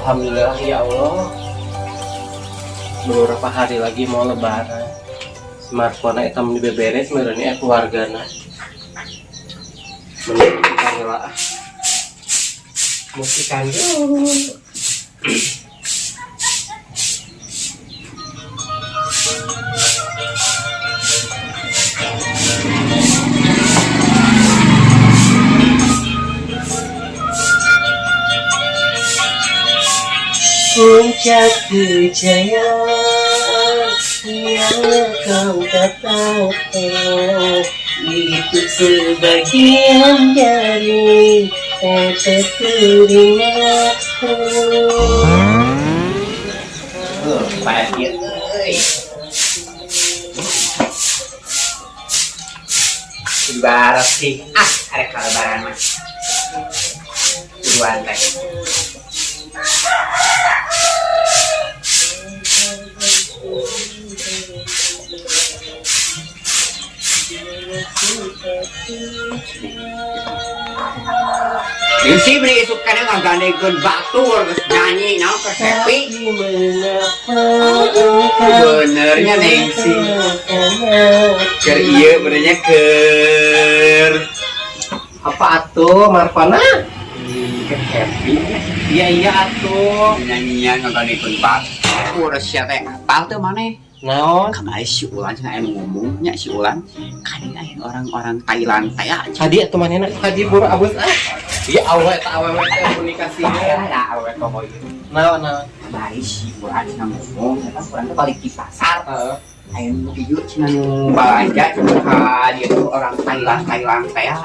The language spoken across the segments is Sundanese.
Alhamdulillah ya Allah. Beberapa hari lagi mau Lebaran. Smartphone eta mun dibeberes meureun ya keluargana. Mending musikan heula ah. Musikan dulu. Puncak kejayaan yang kau katakan itu sebagian dari tetes keringatku. Pagi, euy. Ibarat sih, ah, ada kalebaran mah. Buruan teh. Bisi beli isuk kana ngagandengkeun batur geus nyanyi naon keur happy. Benernya Nengsi. Keur ieu benernya keur Apa atuh Marvana? Keur happy. Iya iya atuh. Nyanyian ngagandengkeun batur sia teh apal teu maneh? Naon? Kamari si Ulan cenah aya nu ngomong nya si Ulan kadang aya orang-orang Thailand teh ya. Tadi atuh manehna tadi buru abus ah. Ya Allah, eta awewe teh komunikasinya. Ada awewe tokoh ieu. Naon naon? Kamari si Ulan cenah ngomong eta urang teh balik di pasar. Heeh. Aya nu ieu cenah nu balanja cenah ka dieu tuh orang Thailand Thailand teh ya.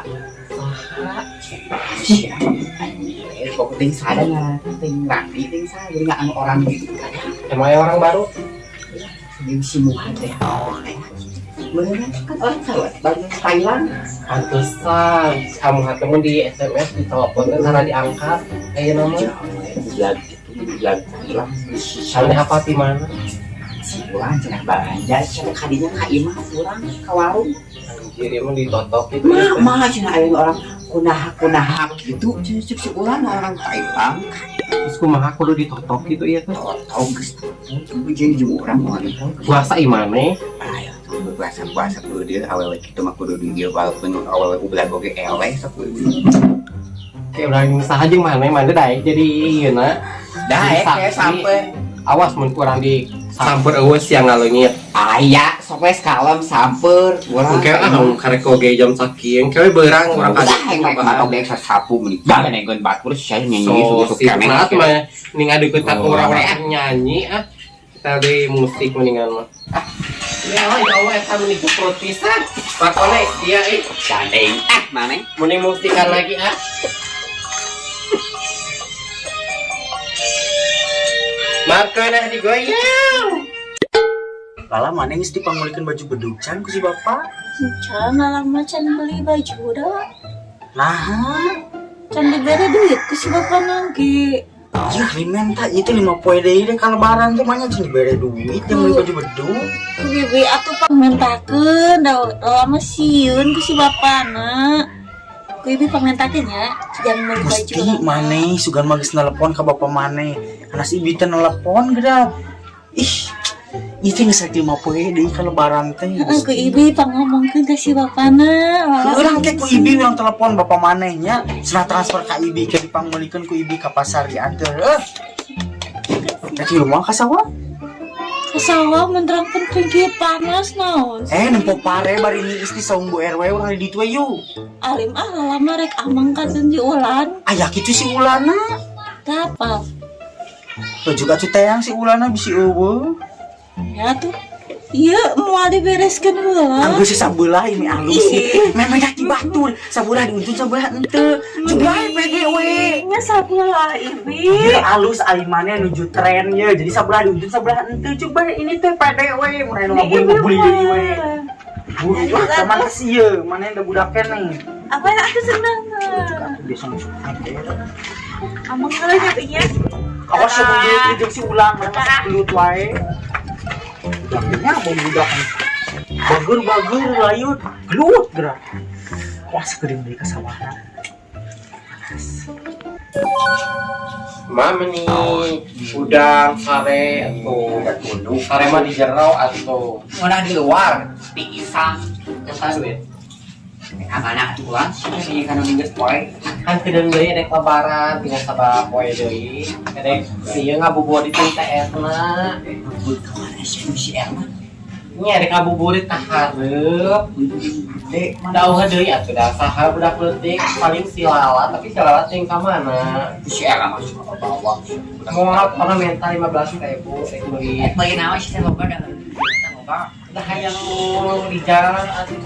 Sia anjir, pokok ting sada ngaran ting randi ting sada jadi nggak anu orang gitu kan. Emang aya orang baru? Jeung si Muhan teh. Beneran kan orang sarua baru Thailand. Pantesan kamu ketemu di SMS, di telepon kan karena diangkat kayak nama. Bulan itu bulan Thailand. Soalnya apa di mana? Si Ulan cenah balanja cenah kadinya ka imah urang ka warung. Anjir, emang ditotok gitu. Mah mah cenah aya orang kunaha kunaha gitu cenah cek si Ulan orang Thailand kan. Terus kumaha kudu ditotok gitu ya tuh? Tau geus jeung jeung urang moal Puasa imane. Ayo tuh puasa puasa kudu dia awewe kitu mah kudu di dieu walaupun awewe ubelag oge eleh sok kudu. Kayak urang saha jeung maneh maneh daek jadi ieu na. Daek kayak sampai Awas mun kurang di samper eueus yang ngaleungit. Aya sok we kalem samper urang. Engke ah karek oge jam sakieu engke we beurang urang Udah yang naik matok dek sapu meni. Bagan nengkeun batur sia nyanyi So, susu si keneh. Nat mah ning adeukeutan Oh. orang-orang nyanyi ah. Kita di musik mendingan mah. Ah. Ya Allah, ya Allah, eta meni jeprot pisan. Makone dia ih, Gandeng ah maneh. mending musikan lagi ah. Markona digoyang. Lala mana geus dipangulikeun baju bedug can ku si bapak? Can lama can beli baju dah. Nah, Can diberi duit ku si bapak nangki. ya menta itu 5 poe deui deh ka lebaran teh mah nya can dibere duit yang beli baju bedug. Ku bibi atuh pangmentakeun da lama sieun ku si bapak na. Ku bibi pangmentakeun ya, jangan beli baju. Gusti maneh sugan mah geus nelepon ka bapak maneh. Anas ibi teh nelepon geura. Ih, itu geus rek 5 poe deui ka lebaran teh. Heeh, ku ibi pangomongkeun ka si bapak na. Urang teh ku ibi urang telepon bapak maneh nya, cenah transfer ka ibi ke dipangmeulikeun ku ibi ka pasar dianteur. Eh. Rek rumah ka sawah? Ka sawah menterang penting kieu panas naon. Eh, nempo pare bari niis di saung Bu RW urang di ditu we yuk. Alim ah lama rek amang ka si Ulan. Aya kitu si Ulana. Dapal. Tuh juga tuh teang si Ulana bisi eueuh. Ya tuh. Iya, moal dibereskeun heula. Anggeus sih sabelah ini alus sih. Memang kaki batur, sabelah diuntun sabelah henteu. Juga PG we. Nya sabelah ibi. Ieu alus alimane nuju tren ye. Jadi sabelah diuntun sabelah henteu. Coba ini teh PD we, mun aya nu ngabuli-ngabuli deui we. Buru ah sama geus ieu, mana da budak keneh. Apa ya aku seneng. Biasa masuk Amang heula nya iya. Awas ya gelut jeung si Ulan, mana masuk gelut wae. Budaknya apa budak? Bager bager layut, gelut gerak. Wah, sekeuring deui ka sawahna. Panas. Mama nih udang sare atau sare mah di jero atau Ngeunah di luar, ti isang. nyata duit. Amanah tulang sih kana minggu poe. Kan kedeung deui rek lebaran tinggal sabaraha poe deui. Rek ieu ngabuburit teh TR-na. Kemana sih si Erma? Nya rek ngabuburit ka hareup. Dek, Dauh deui atuh da saha budak leutik paling si Lala, tapi si Lala teh ka mana? Si Erma masih bawa. Moal pernah minta 15.000 rek meuli. Beli naon sih teh loba dah. Loba. Dah hayang di jalan atuh.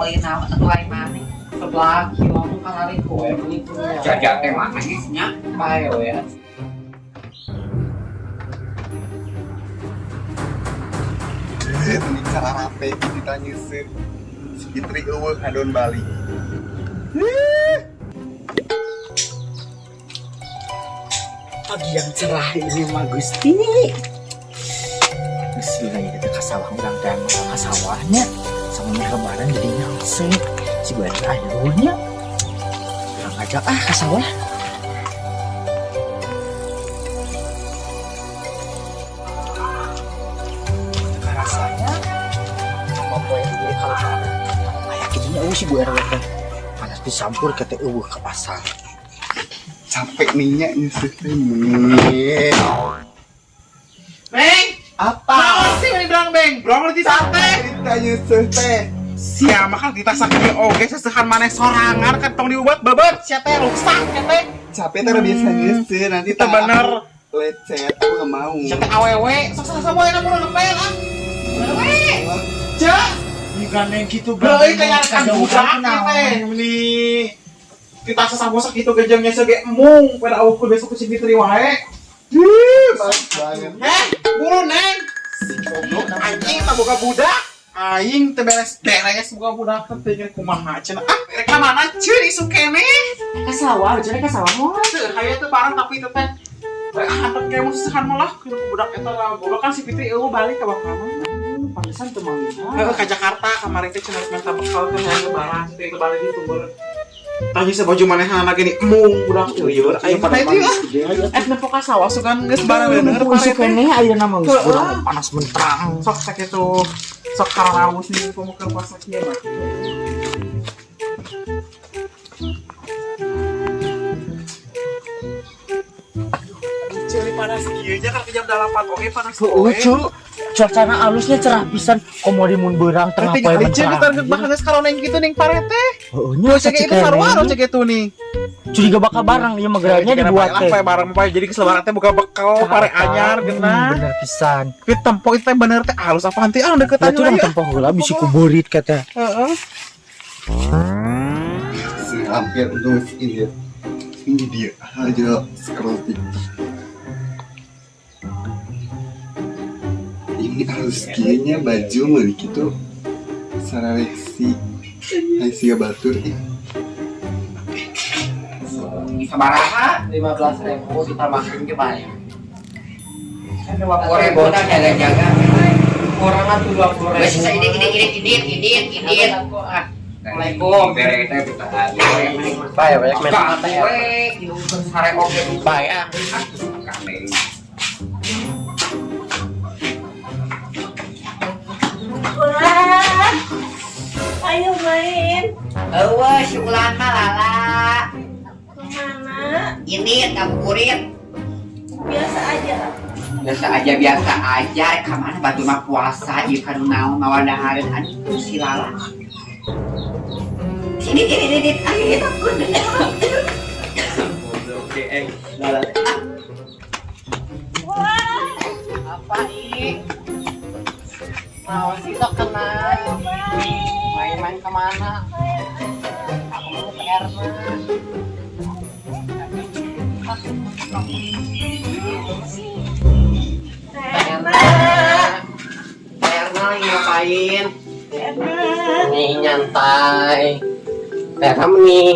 Beli naon atuh lain maneh. Sebelah kilo mah kalari kowe meuni punya. Jajak teh mana nya? Pae we. Ini cara rapi kita nyisir si Fitri eueuh ngadon Bali. Pagi yang cerah ini mah Gusti. Gusti lah ya ka sawah urang teh ka sawahnya sama meh lebaran jadi nyangse. Si gue ayo nya. Urang ngajak ah ka sawah. Rasanya apa poe ieu kalau aya kitu nya eueuh si Bu RW teh. Panas disampur ke teh eueuh ke pasar. Capek minyak nyisir teh nih. Beng, Apa? naon sih ini bilang beng, brong di sate. Kita nyisir teh. Sia makan kita sakit oge sesehan maneh sorangan kan tong diubat bebet sia teh rusak sia teh. Capek teh udah biasa nyisir nanti Itu tangan bener. aku lecet aku gak mau. Sia teh awewe, sok sama moe namun ngepel ah. Awewe. Ja, Gandeng gitu beuy kayak kan budak teh meni kita sasabosak gitu gejengnya sege emung pada awak besok ku si Fitri wae. Ih, males banget. Heh, buru neng. Si goblok anjing tak boga budak. Aing teh beres-beres boga budak teh pikir kumaha cenah. Ah, rek ka mana ceun isuk keneh? Ka sawah, jadi ka sawah moal. Teu hayu teh barang tapi teh teh. Rek hantet kayak mun sesehan malah ku budak eta lah. Goblok kan si Fitri eueuh balik ka bapana. Pantesan teu manggihan. Heeh ka Jakarta kemarin teh cenah rek minta bekal teh hayang lebaran teh ke Bali ditu beureum. Tanya sebaju manehna gini emung budak lieur aing mah itu ah. Eh nempo ka sawah sugan geus barang bener Isuk pare teh. keneh ayeuna mah geus Heeh. urang panas menterang. Sok sakitu sok kararawus nih pemuka puasa kieu mah. Ciri panas kieu nya kan ke jam 8 oge panas Heeh, cu. Cuacana alusnya cerah pisan komo di mun beurang tengah poe Tinggal ciri menterang. target bahas karoneng kitu ning parete. Heeh, nya Cek itu sarua cek itu nih. Curiga bakal barang ieu mah geranya dibuat teh. Lah barang poe jadi keselebaran teh buka bekal pare anyar geuna. Bener pisan. Tapi tempo itu teh bener teh halus apa henteu ah deketan Lah tuh urang tempo heula bisi ku beurit kata. Heeh. Si hampir untung ini ya. Ini dia aja scroll TikTok. Ini harus kayaknya baju memiliki tuh sarareksi Aisyah Batur ih. Sabaraha? 15.000 ditambahin ke bae. 20.000 dah jaga-jaga. Kurang atuh 20.000. Wes ini ini ini ini ini ini. Assalamualaikum. Bere teh bertahan. Bae banyak main Kamu we, sare oge. Bae ah. Kame. Ulan. Ayo main. Eueuh si Ulan mah Lala. Kemana? Ini ngabuburit. Biasa aja. Biasa aja biasa aja. Rek ka mana batu mah puasa ieu kanu naon mawa dahareun aduh si Lala. Sini ini ini ini ayo takut. Oke, eh. Lala. Ulan. Apa ih? Mau sih sok kenal. Main-main kemana? Aku mau ke Erna. Erna. Erna lagi ngapain? Erna. Nih nyantai. Erna nih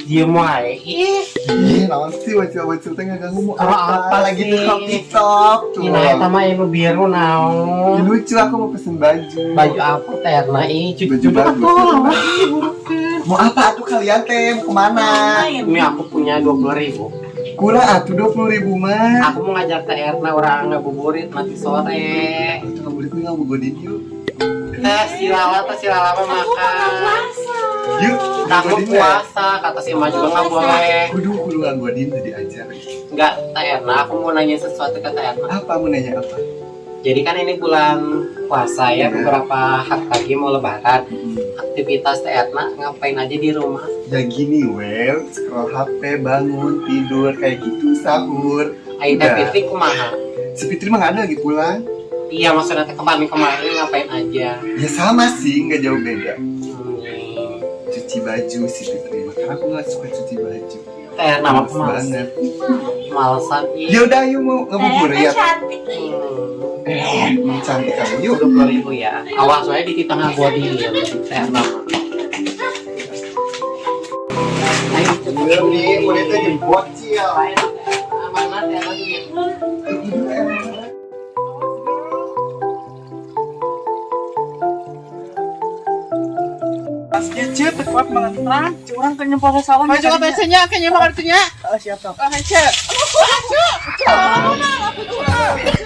diem wae. Ih, Ih, lawan sih wajah-wajah teh ngaganggu mau Apa apa lagi sih? tuh TikTok tuh. Ih, nah eta mah ieu biru Ih, naon. lucu aku mau pesen baju. Baju apa teh Erna ih? Baju bagus, Tuh, baju ih, burukeun. Mau apa tuh kalian teh? Mau kemana? Ini aku punya 20.000. Kurang atuh 20.000 mah. Aku mau ngajak Teh Erna orang ngabuburit nanti sore. Itu ngabuburit ngabuburit yuk. Teh si Lala, teh si Lala mah Aku mau makan. puasa. Yuk, Aku ngagodin ya. puasa, kata si Emak juga nggak boleh. Kudu kudu ngagodin tadi aja. Nggak, Teh Erna, aku mau nanya sesuatu ke Teh Erna. Apa mau nanya apa? Jadi kan ini bulan puasa ya, Iya. beberapa hari lagi mau lebaran. Aktivitas Teh Erna ngapain aja di rumah? Ya gini, well, scroll HP, bangun, tidur, kayak gitu, sahur. Aida Udah. Fitri kumaha? Si Fitri mah nggak ada lagi pulang. Iya, maksudnya teh kemarin-kemarin ngapain aja? Ya sama sih, nggak jauh beda. Hmm. Cuci baju si Fitri mah, karena aku nggak suka cuci baju. Teh Erna mah Males pemalas. banget. Malesan ih. Ya udah, yuk mau ngabuburit. Ternyata cantik. Emang cantik kamu, yuk. 20.000 ya. Awas wae di tengah gua di Teh Erna mah. Ayo, Belum nih, kulitnya jadi bocil. mana Teh Erna duit? Ceu teu kuat mengentrang. Urang ke nyempol sawah. Maju ka teh nya, kayaknya makan teh nya. Oh, siap, siap. Ah, ceu.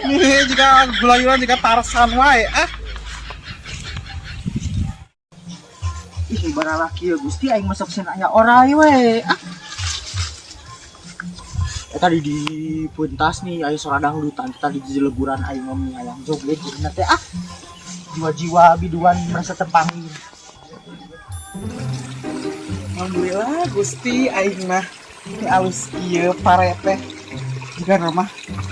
Ini jika gulayuran jika Tarsan wae ah. Ih, bara laki ya Gusti aing masuk sen aya orai we. Ah. Tadi di pentas nih aya suara dangdutan, tadi di jeleguran aing ngomong hayang joget jadi teh ah. Jiwa-jiwa biduan merasa terpanggil. Alhamdulillah Gusti aing mah ini alus kieu pare teh. Jika mah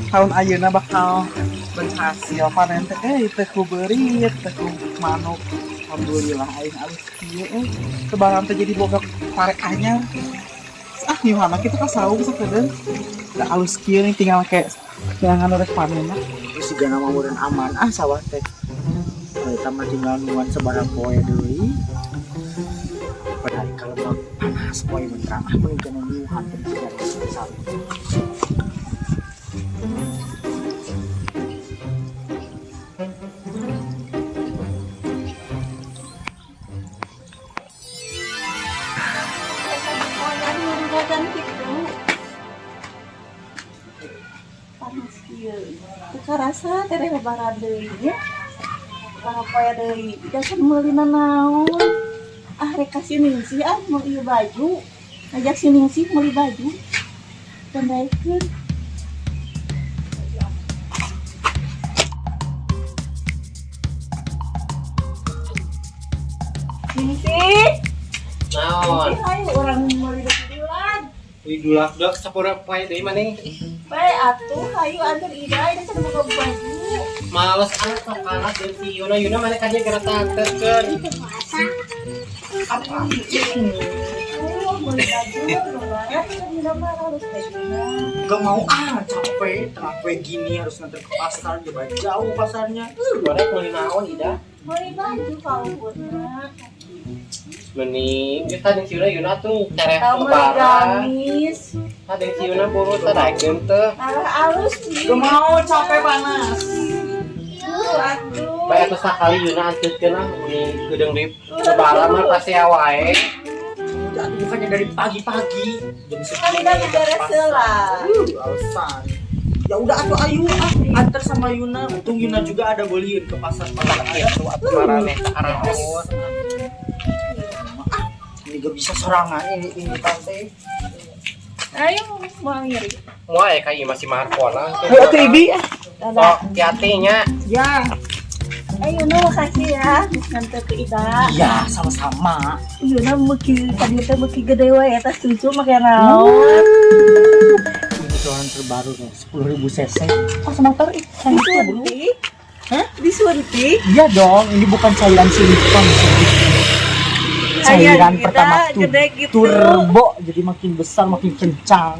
tahun ayeuna bakal berhasil panen teh teu ku beurit, teu ku manuk. Alhamdulillah aing alus kieu euy. Lebaran teh jadi boga pare anyar. Ah nyuhana kitu ka saung sakedeung. Da alus kieu nih tinggal kayak jangan rek panen mah. Terus juga nama meureun aman ah sawah teh. Eta mah tinggal nungguan sabaraha poe deui. Padahal kalau mah panas poe menterang ah mending kana nyuhan teh bisa sawah. Badan gitu. Panas kieu. Teu karasa teh lebaran deui nya. Lebaran poe deui. Dasar meuli naon. Ah rek ka si Ningsih ah meuli baju. Ngajak si Ningsih meuli baju. Tandaikeun. Ningsih, Naon? ayo urang meuli dulan. Wih dulak dulak sapura poe deui maneh. Bae atuh hayu anter Ida ida can boga baju. Males ah sok panas jeung si Yuna. Yuna mana ka dia gara tantekeun. Itu puasa. Ayo beli baju lebaran kan Ida mah harus bajuna. Gak mau ah, capek, tengah poe gini harus nganter ke pasar, coba jauh pasarnya. Mana meuli naon Ida? Beli baju kauhurna. Meni, geus tah jeung si Yuna Yuna tuh careh Tahu beli lebaran. gamis. Tah jeung si Yuna buru tah daekeun teh. Arah alus nih. Gak mau capek panas. Tuh atuh. Bae atuh sakali Yuna anteutkeun ah meni geudeung deui lebaran mah pasti wae. Udah, bukannya dari pagi-pagi jam Kan segini udah ke beres pasar. lah. Alasan. Ya udah atuh ayo ah, antar sama Yuna. Untung Yuna juga ada beliin ke pasar pasar ada. Gitu atuh maraneh araon. Ini gak bisa sorangan ini tante. Ayo mau ngiri. Moal ya ka ieu masih marpona. Ayo atuh Ibi. Dadah. Sok hati-hati nya. Ya. Ayo Yuna makasih ya nganter ke Ida. Iya, sama-sama. Yuna meuki tadi teh meuki gede we eta cucu make naon. Ini keluaran terbaru nih, 10.000 cc. Oh, semotor ih, cantik ya, bro. Disuntik. Hah? Disuntik. Iya dong, ini bukan cairan silikon. Cairan Ida pertama tuh gede gitu. turbo, jadi makin besar makin kencang.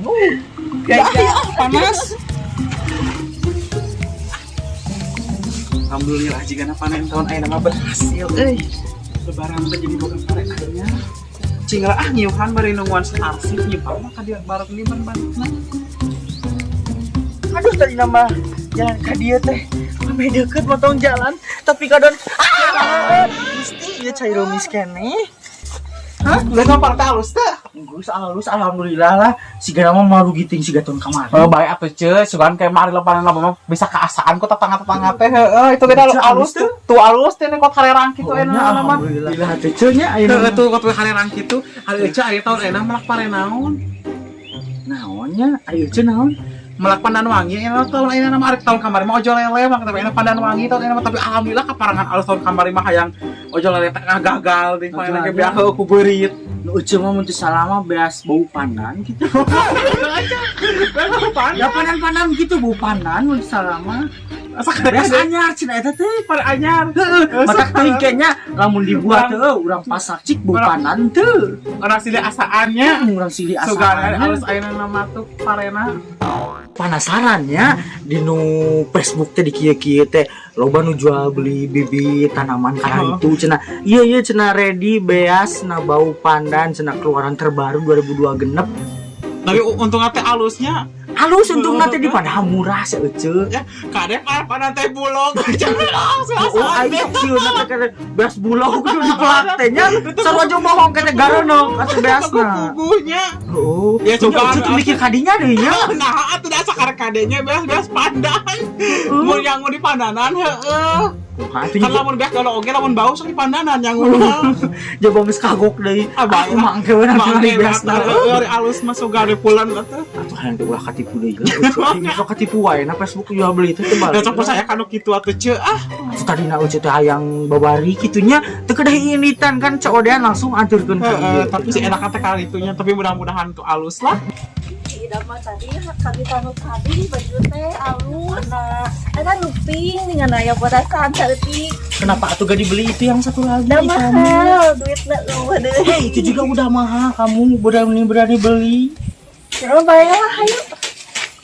Gajah. Panas. Alhamdulillah jika panen tahun ayeuna mah berhasil euy. Lebaran teh jadi boga pare anyar. Cing lah ah nyiuhan bari nungguan arsip nyiuhan mah ka dieu bareng di ban-banna. Aduh, tadi nama jalan ka dieu teh. Ameh deket motong jalan, tapi kadon ah, Gusti ieu cai rumis keneh. Hah? Lihat mah partai alus teh. Geus alus alhamdulillah lah. Siga mah marugi ting siga tahun kamari. Oh, baik atuh ceu, sugan kayak mari lepanan lama mah bisa keasaan ku tetangga-tetangga teh heeh, itu beda alus tuh. Tuh alus teh kot halerang kitu Oh, enak nya, mah. alhamdulillah teh ceu nya ayeuna. Heeh tuh kot halerang kitu, ari ece ari tahun enak melak pare naon? Naonnya? Ari ece naon? Melak pandan wangi enak tahun enak mah ari tahun kamari mah ojo lele mah tapi enak pandan wangi tahun enak mah tapi alhamdulillah kaparangan alus tahun kamari mah hayang ojo lele teh gagal di paling lagi biar ku beurit. Nu ece mah mun teu salah mah beas bau pandan gitu. Ya pandan-pandan gitu bau pandan mun teu salah mah. Asa Beas anyar cenah eta teh. pada anyar. Mata teuing kayaknya lamun dibuat teu urang pasak cik bau pandan teu. Orang silih asaannya. Urang silih Sugan asaannya. alus ayeuna nama tuh parena. Penasaran ya di nu Facebook teh di kieu-kieu teh loba nu jual beli bibit tanaman karena itu cenah iya iya cenah ready beas na bau pandan cenah keluaran terbaru 2002 genep. Tapi untungnya teh alusnya. Halus untungna teh di padahal murah seeuceut. Ya kade pandan teh bulog. Jangan Oh, aing sok sieunna teh kade beas bulog kudu dipelak teh nya. Sarua jeung bohong kate garonok atuh beasna. Puguhnya. Oh, Ya, coba. nya mikir kadinya deui nya. Nah, atuh da sakar kadenya beas-beas pandan. Mun yang di pandanan heeh. Kumaha atuh Kan lamun beas kalau oge lamun bau sok di pandanan yang ulah. Coba geus kagok deui. Ah, bae. Aku mah engke we nanti Mangke beasna. heeh alus mah suga pulan atuh. Atuh hayang teh ulah katipu deui. Aing sok katipu wae na Facebook jual beli teh teu Da balik. sok percaya kanu kitu atuh ceu ah. Atuh tadina uce teh hayang babari kitunya teu kedah initan kan codean langsung anturkeun ka Heeh, ieu. tapi sih enak teh kali itunya, tapi mudah-mudahan tuh alus lah. Ida mah tadi kami tanu tadi baju teh alus. Nah, eta nu pink dengan aya bodasan saeutik. Kenapa atuh gak dibeli itu yang satu lagi? Da kamu? mahal duitna eueuh deui. Eh, itu juga udah mahal kamu berani berani beli. Ya bayar lah ayo.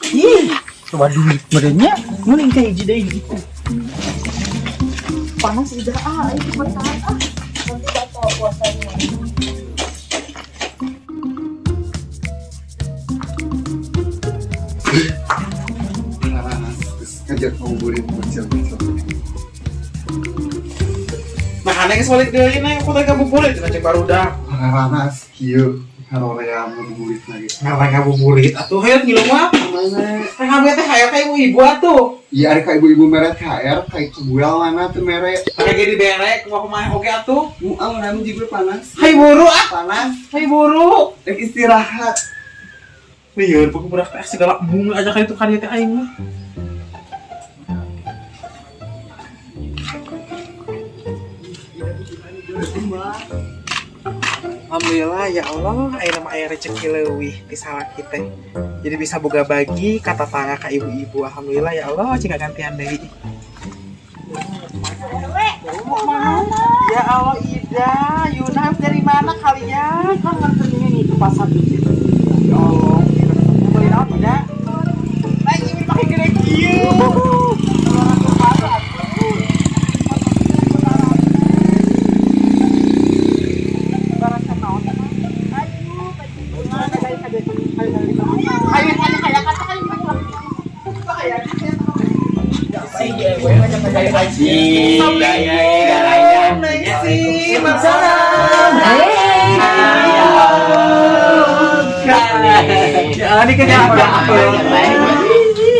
Ih, coba duit merenya mending kayak hiji deui gitu. Panas udah ah, ayo cepetan ah. Nanti batal puasanya. Panas, terus ngajak ngabuburit bocil-bocil. Nah, aneh geus balik deui neng, aku teh ngabuburit cenah cek barudak. Panas, kieu harorea ngabuburit lagi. Nah, ngabuburit atuh hayo ngilu mah. Mana? Teh ngabuburit teh hayo ka ibu-ibu atuh. Iya, ada ka ibu-ibu mere THR, kayak kebuel mana tuh mere. Pakai ge diberek kumaha kumaha oge atuh. Mual rame juga panas. Hai buru ah, Panas, hai buru. rek istirahat. Lieur pokok budak teh segala embung aja ka itu ka dieu teh aing mah. Alhamdulillah ya Allah, ayeuna mah aya rezeki leuwih ti salaki teh. Jadi bisa boga bagi ka tatangga ka ibu-ibu. Alhamdulillah ya Allah, cing gantian deui. Ya Allah Ida, Yuna dari mana kalian? Kan nganterin ini ke pasar gitu. Ya Allah, beli naon Ida? Lagi ini pakai gede kieu.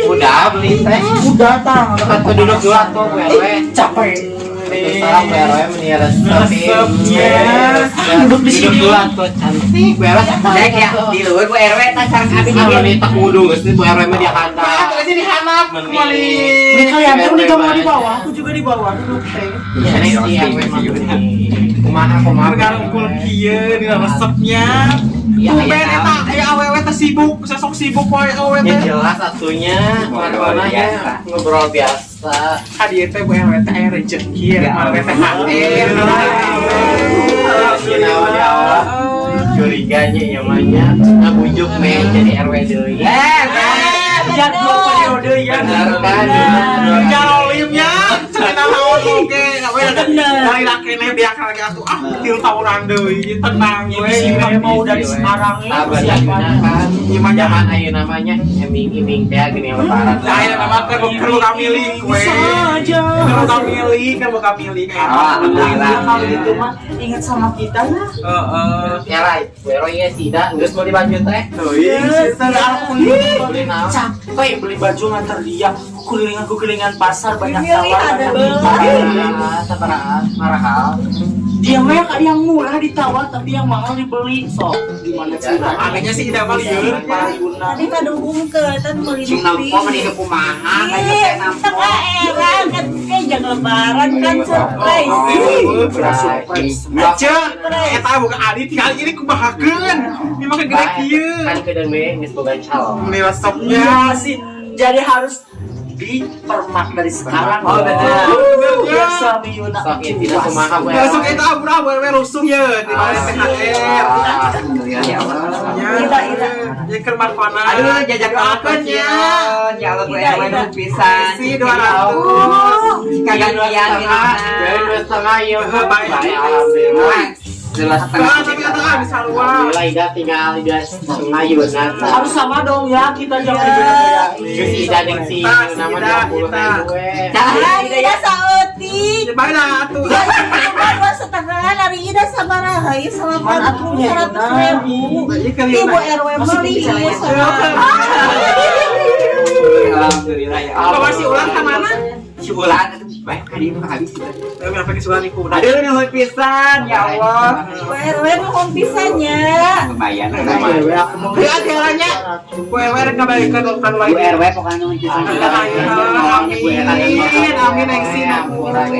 Udah beli teh. Udah tang. Atau duduk dulu atuh Bu RW. Capek. Salam Bu RW meni resep. Resepnya. Duduk di sini. Duduk dulu atuh cantik Bu RW. Dek ya, di luhur Bu RW tah sareng abi Ah, di meni tak wudu geus Bu RW mah dia kanta. Di hanap Meni. Ini kalian tuh nih kamu di bawah, aku juga di bawah duduk teh. Iya, si RW mah. Kumaha kumaha. Ngarungkul kieu dina resepnya. Iya, Tumben iya, eta aya awewe teh sibuk, sosok sibuk poe awewe Ya teh. jelas atunya, mana ya ngobrol biasa. Ka dieu teh Bu RW teh aya rezeki, ya RW teh HR. Ginawa ya Allah. Curiganya ya manya ngabujuk me jadi RW deui. Eh, ya dua periode ya. Bener kan? Jalolimnya, cenah Oke, dari laki nih biar lagi atuh ah 3 tahunan deui tenang we. Sih mau dari sekarang ya persiapan. Gimana zaman ayeuna namanya iming-iming teh gini lebaran. Nah, ayeuna nama teh keur buka milik we. Bisa aja. Keur buka milik, keur buka milik. Alhamdulillah. Kalau gitu mah ingat sama kita lah. Heeh. Ya lah, wero ieu sida geus meuli baju teh. Teuing sih alhamdulillah. Beli naon? Capek beli baju nganter dia kulilingan-kulilingan pasar banyak Milih tawar ada banyak belas. minta. Sabaraha marahal. Dia mah yang murah ditawar tapi yang mahal dibeli. Sok gimana ceritanya? Anehnya sih ida mah lieur. Tadi kadungkeun kan meuli Cing nampo meni kumaha kayak Iya, teh nampo. tengah era kan kayak jangan lebaran kan surprise. Surprise. Aja, eta buka adi tinggal ini kumahakeun. Ini mah gede kieu. Kan kedeun we geus boga calon. Meuli resepnya. Iya sih. Jadi harus dipermak dari sekarang. Oh, bener. Biar suami Yuna Sok intina puas. kumaha we. Masuk eta abur-abur we rusuh ye di mana THR. Alhamdulillah ya Allah. Ya, ya keur markona. Aduh, jajak Doakeun ya. Ya Allah, Bu Ida, RW Ida. nuhun pisan. Si 200. Kagantian Jadi 2,5 ieu. Baik. Alhamdulillah. Jelas setengah. Ah, tapi eta ah bisa luar. Alhamdulillah Ida tinggal 2,5 yeuna. Harus sama dong ya, kita jangan beda-beda. Geus Ida jeung si Tas, nama Ida, 20 Ida. ribu we. Ah, Ida saeutik. Ya bae lah atuh. 2,5 hari Ida sabaraha ieu 80 100 ribu. Ieu keur Ibu RW meuli ieu sama. Alhamdulillah ya Allah. Apa sih ulang ka mana? Si ulang atuh bae ka dieu mah habis. Eh, berapa ke suara niku? Aduh nuhun pisan ya Allah. Bu RW nuhun pisan nya. Lumayan. Lihat jalannya. Bu RW rek ngabalikeun kan Bu wae. RW pokoknya nuhun pisan. Amin, amin engsin Bu RW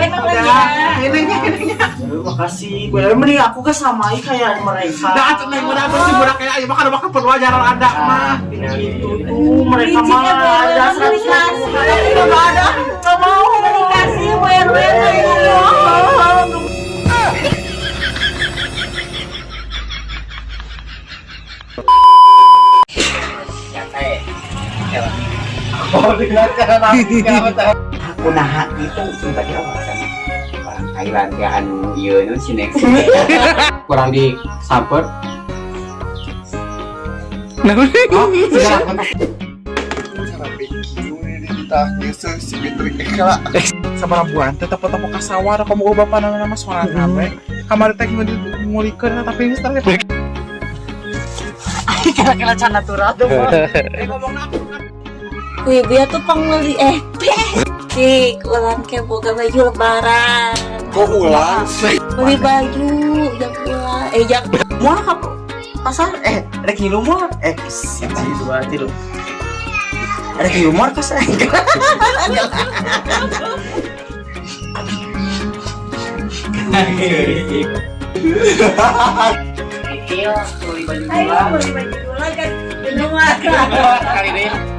nuhun ya. Ini ini. Terima kasih. Bu RW mending aku ke samai kayak mereka. Dah atuh neng udah bersih budak kayak ayo makan makan perwajaran ada mah. Gitu tuh mereka Biji mah Bu ada RW mah dikasih. Nggak ada, nggak mau. Dikasih Bu RW nuhun. Aku naha gitu tadi awal sama orang Thailand ya anu ieu nu si next. Kurang di samper. Cara bekieu ini ditah geus si Fitri kela. Sabaraha buan teh tepo-tepo ka sawah kamu bapak nama sorangan we. Kamari teh ngulikeun tapi geus teh. Kira-kira can natural tuh. Ku ibu ya tuh pangmeuli cik ulang ke boga baju lebaran. Kok ulang sih? Beli baju yang ulang yang Mau ke pasar rek ngilu moal siji dua tilu. Rek ngilu moal ka saya. Kecil beli baju ayo beli baju dulu kan minum Kali ini.